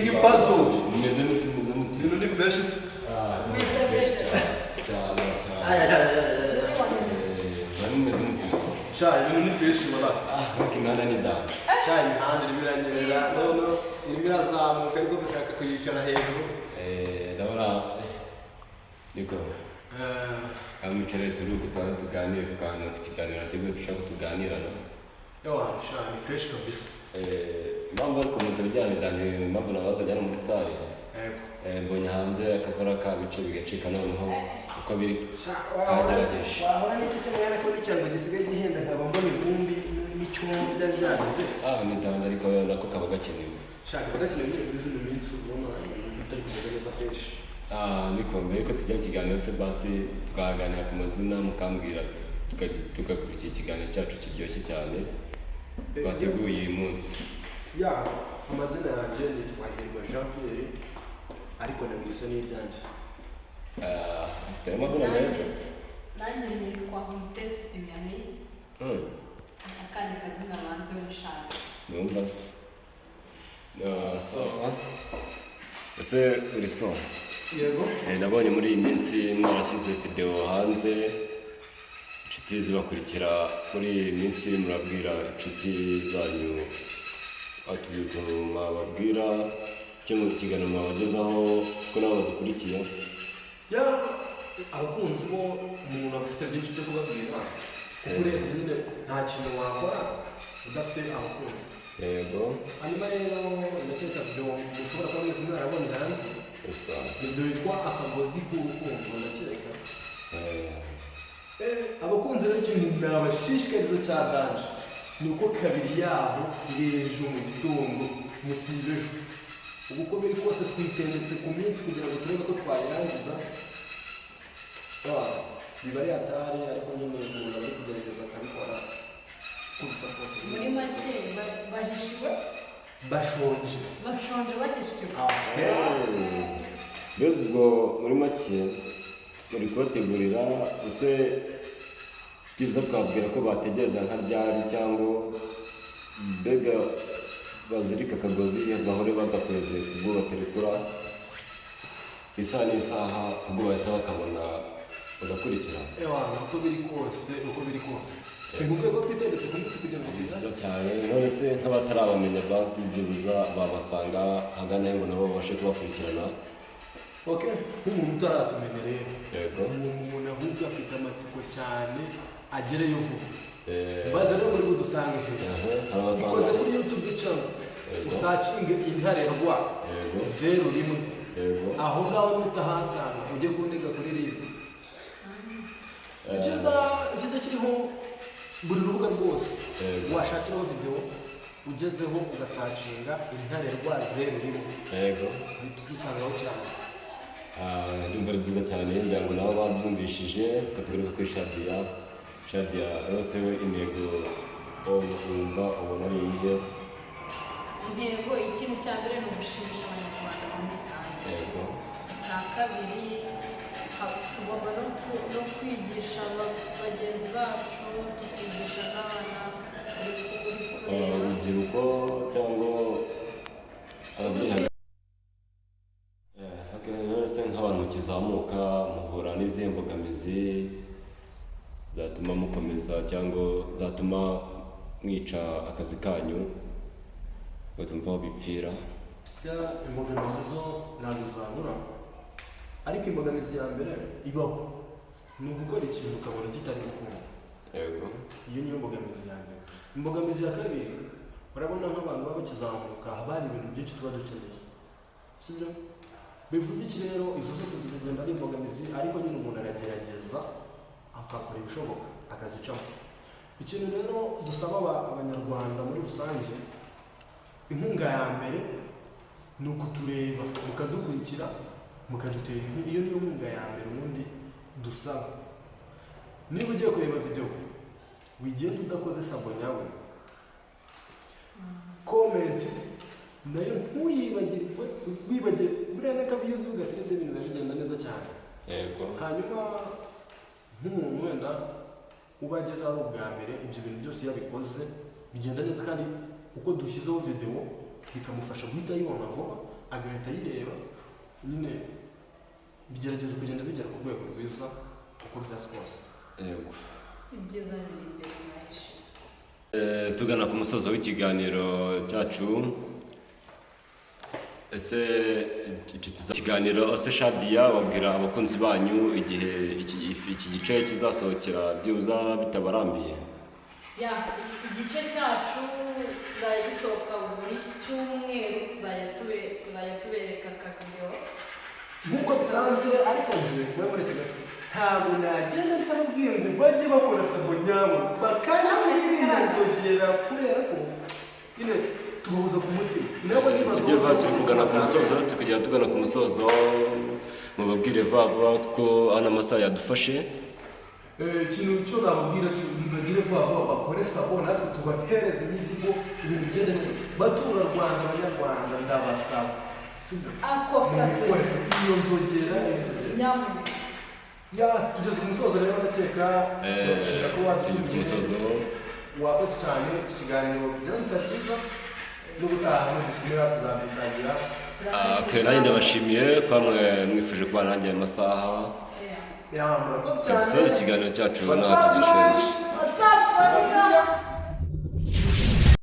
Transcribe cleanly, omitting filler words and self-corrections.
King Puzzle. Mumeze mute, mumeze mute? Ibintu ni fresh se? Ah, Meze fresh fresh. cyane cyane cyane. Ay, ay, ay, ay, ay. Bari mumeze mute se? Sha, ibintu ni fresh wala. Ah, nkuko imihanda ni danger. Sha, imihanda irimo iranyerera, none irimo irazamuka ariko dushaka kuyicara hejuru. Ndabona niko amwicare turi kutantu tuganire ku kantu, ku kiganiro nateguye dushaka tuganira no. Ewa, sha, ni fresh kabisa. Impamvu ariko mu bijyanye danger, impamvu nabaza ajyana muri salle. Yego. Mbonye hanze akavura kabice bigacika, noneho uko biri Sha, kagerageje. Wahora n'iki se mwana, ko n'icyangwe gisigaye gihenda, nkaba mbona ivumbi n'icyondo byari byageze? Ah, ni danger, ariko nako kaba gakenewe. Sha, kaba gakenewe nyine muri zino minsi, ubona ibintu bitari kumeze neza fresh. Ah, niko mbere yuko tujya mu kiganiro se, basi tukaganira ku mazina, mukambwira, tugakurikira ikiganiro cyacu kiryoshye cyane twateguye uyu munsi. Ya, amazina yanjye nitwa Hirwa Jean Pierre, ariko na Wilson ni iryanjye. Ah, afite amazina meza. Nanjye nitwa Mutesi Emily, akandi kazina banze w'ishaka. Numva se. Ah, so ese uri so? Yego. Nabonye muri iyi minsi mwarashyize video hanze, inshuti zibakurikira. Muri iyi minsi murabwira inshuti zanyu, batubwiye ukuntu mwababwira icyo mu kiganiro mwabagezaho, ko nabo badukurikiye. Ya, abakunzi bo umuntu aba afite byinshi byo kubabwira, kuko urebye nyine nta kintu wakora udafite abakunzi. Hanyuma rero ndakeka video mushobora kuba mwese mwarabonye hanze, Gusa ni video yitwa "Akagozi k'urukundo", ndakeka. Abakunzi rero, ikintu nabashishikariza cya danger ni uko kabiri yaho iri ejo mu gitondo, musibe ejo. Ubu uko biri kose twitendetse ku minsi kugira ngo turebe ko twayirangiza. Ah, biba ari hatari, ariko nyine umuntu aba ari kugerageza akabikora uko bisa kose. Muri make bahishiwe. Bashonje. Bashonje bahishiwe. Mbega ubwo muri make muri kubategurira ese, byibuze twabwira ko bategereza nka ryari, cyangwa mbega bazirika akagozi bahore bagakweze kubwo baterekura isaha n'isaha, kubwo bahita bakabona bagakurikira? Ewa, uko biri kose, uko biri kose sinkubwiye ko twitendetse ku minsi kugira ngo Ni byiza tuyirangize. cyane. None se nk'abatarabamenya, basi byibuza babasanga ahagana he ngo nabo babashe kubakurikirana? Ok, nk'umuntu utaratumenya rero, uwo muntu ahubwo afite amatsiko cyane, agereyo vuba. Mbaza rero muri budusange he? Aha, harabasanga. Ikoze kuri YouTube channel, usearchinge Intare Rwa 01. Aho ngaho nutahansanga ujye kuntega kuri RIB. Icyiza kiriho buri rubuga rwose washakiraho video, ugezeho ugasearchinga Intare Rwa 01, uhita udusangaho cyane. Ah, ndumva ari byiza cyane, ngira ngo nabo babyumvishije. Reka tugaruke kuri Shadia. Shadia rwose, we intego wumva ubona ari iyihe? Intego, ikintu cya mbere ni ugushimisha Abanyarwanda muri rusange. Icya kabiri, tugomba no kwigisha bagenzi bacu, tukigisha n'abana uri Ah, kureba. Urubyiruko cyangwa ababyeyi? Okay, none se nk'abantu mukizamuka muhura n'izihe mbogamizi zatuma mukomeza cyangwa zatuma mwica akazi kanyu ngo tumve aho bipfira? Ya, imbogamizi zo ntabwo zabura, ariko imbogamizi ya mbere ibaho ni ugukora ikintu ukabona kitari gukunda. Iyo niyo mbogamizi ya mbere. Imbogamizi ya kabiri, urabona nk'abantu baba bakizamuka haba hari ibintu byinshi tuba dukeneye, sibyo? Bivuze iki rero? Izo zose zikagenda ari imbogamizi, ariko nyine umuntu aragerageza akakora ibishoboka akazicamo. Ikintu rero dusaba Abanyarwanda muri rusange, inkunga ya mbere ni ukutureba, mukadukurikira, mukadutera inkunga. Iyo niyo nkunga ya mbere ubundi dusaba. Niba ugiye kureba videwo, wigenda udakoze s'abonner yawe. Comment nayo ntuyibagirwe, wibagire buriya n'akaviews gateretse, ibintu biba bigenda neza cyane. Hanyuma nk'umuntu wenda uba ageze aho ubwa mbere, ibyo bintu byose iyo abikoze bigenda neza, kandi uko dushyizeho videwo bikamufasha guhita ayibona vuba. agahita ayireba nyine. Bigerageza kugenda bigera ku rwego rwiza uko byasa kose. Ibyiza biri imbere, mwahishe. Tugana ku musozo w'ikiganiro cyacu. Ese ikiganiro, ese Shadia, wabwira abakunzi banyu igihe iki gice kizasohokera, byibuza bitabarambiye? Ya, igice cyacu kizajya gisohoka buri cyumweru, tuzajya tubereka akavidewo. Nk'uko bisanzwe. Ariko njye muretse gato, ntabwo nagenda ntababwiye ngo bajye bakora sabo nyabo, bakanda muri iriya nzogera, kubera ko nyine tubahuza ku mutima nabo niba. Tujye vuba, turi kugana ku musozo, tukagenda tugana ku musozo. Mubabwire vuba vuba kuko hano amasaha yadufashe. Ikintu cyo nababwira cyo, nibagire vuba vuba bakore sabo, natwe tubahereze imizigo, ibintu bigende neza. Baturarwanda, Abanyarwanda, ndabasaba, sibyo? Ako kase. Mubikore, iyo nzogera, iyo nzogera. Nyamuneka. Ya, tugeze ku musozo rero, ndakeka turashimira ko Tugeze ku wadutumiye. musozo. Wakoze cyane. Iki kiganiro tugira ngo cyari cyiza, n'ubutaha nudutumira tuzabyitabira. Okay, nanjye ndabashimiye ko mwe mwifuje kubana nanjye aya masaha. Ya, murakoze cyane. Dusoze ikiganiro cyacu What's naho up, tugishoje. man? What's up, Monica?